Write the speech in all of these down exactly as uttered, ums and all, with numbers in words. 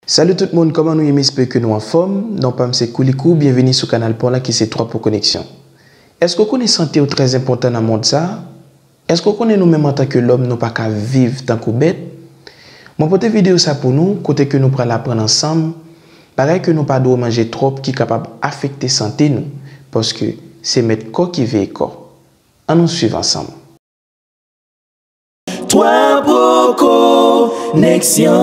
Salut tout moun, kòman nou ye? M espere ke nou anfòm. Non pa m se Koulikou, byenveni sou kanal pa w la ki se Twa Pou Koneksyon. Èske w konnen sante w trè enpòtan nan mond sa a? Èske w konnen nou menm antanke lòm nou pa ka viv tankou bèt? Mwen pote videyo sa pou nou, kote ke nou pral aprann ansanm bagay ke nou pa dwe manje twòp ki kapab afekte sante nou, paske se mèt kò ki veye kò. Ann nou swiv ansanm. Twa Pou Koneksyon.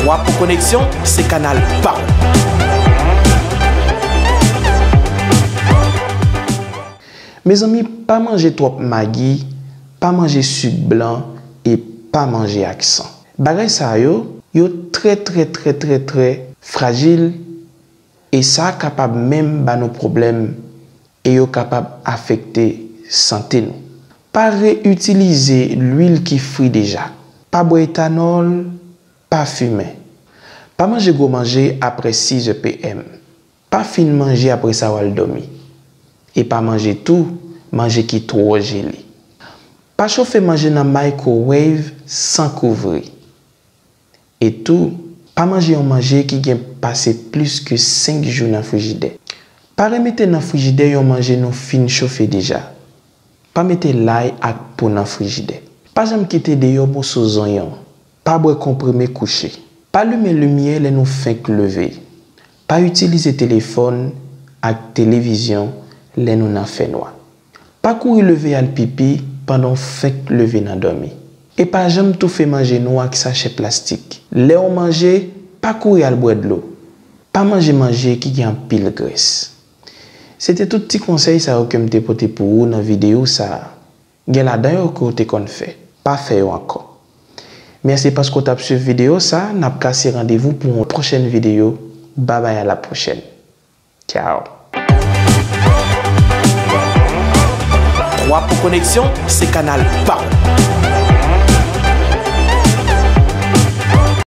Twa Pou Koneksyon, se kanal pa w. Mezanmi, pa manje twòp magi, pa manje sik blan e pa manje aksan. Bagay sa yo, yo trè, trè, trè, trè, trè frajil e sa kapab menm ba nou pwoblèm e yo kapab afekte sante nou. Pa reyitilize lwil ki fri deja. Pa bwè etanòl, pa fimen. Pa manje gwo manje apre sis è P M. Pa fin manje apre sa w al dòmi. E pa manje tou manje ki twò jele. Pa chofe manje nan microwave san kouvri. E tou, pa manje yon manje ki gen pase plis ke senk jou nan frijidè. Pa remete nan frijidè yon manje nou fin chofe deja. Pa mete lay ak po nan frijidè. Pa janm kite deyò moso zonyon. Pa bwè konprime kouche. Pa limen limyè lè nou fenk leve. Pa itilize telefòn ak televizyon lè nou nan fènwa. Pa kouri leve al pipi pandan w fenk leve nan dòmi. E pa janm toufe manje nou ak sachè plastik. Lè w manje, pa kouri al bwè dlo. Pa manje manje ki gen anpil grès. Se te tout ti konsèy sa yo ke m te pote pou ou nan videyo sa a. Gen ladan yo ke w te konn fè. Pa fè yo ankò. Mèsi paske w t ap swiv videyo sa a. N ap kase randevou pou yon pwochèn videyo. Babay, a la pwochèn. Tchaw. Twa Pou Koneksyon, se kanal pa w.